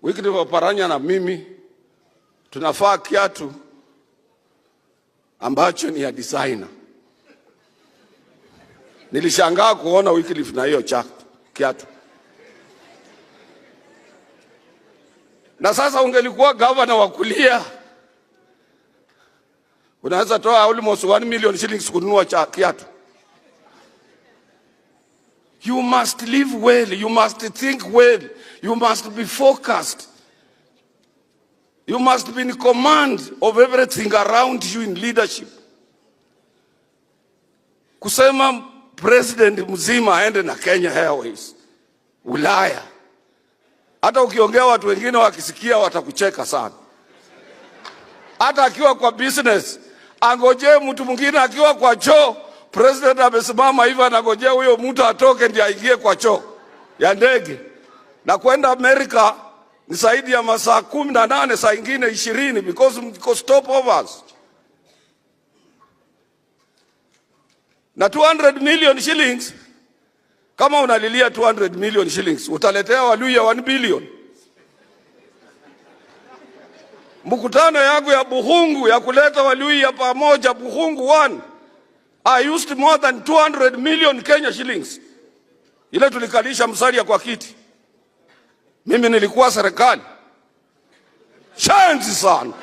Wycliffe Oparanya na mimi tunafaa kiatu ambacho ni ya designer. Nilishangaa kuona Wycliffe na hiyo kiatu. Na sasa ungelikuwa governor wa kulia, unaweza toa almost 1 million shillings kununua kiatu. You must live well, you must think well, you must be focused. You must be in command of everything around you in leadership. Kusema president mzima aende na Kenya Airways Ulaya, hata ukiongea watu wengine wakisikia watakucheka sana. Hata akiwa kwa business angojee mtu mwingine akiwa kwa choo, president amesimama hivi anangojea huyo mtu atoke ndiye aingie kwa choo ya ndege. Na kwenda Amerika ni zaidi ya masaa 18, saa ingine 20, because mko stopovers. Na 200 million shillings, kama unalilia 200 million shillings utaletea Waluhya 1 billion. Mkutano yangu ya Bukhungu ya kuleta Waluhya pamoja, Bukhungu 1, I used more than 200 million Kenya shillings. Ile tulikalisha Musalia kwa kiti. Mimi nilikuwa serikali. Shenzi sana.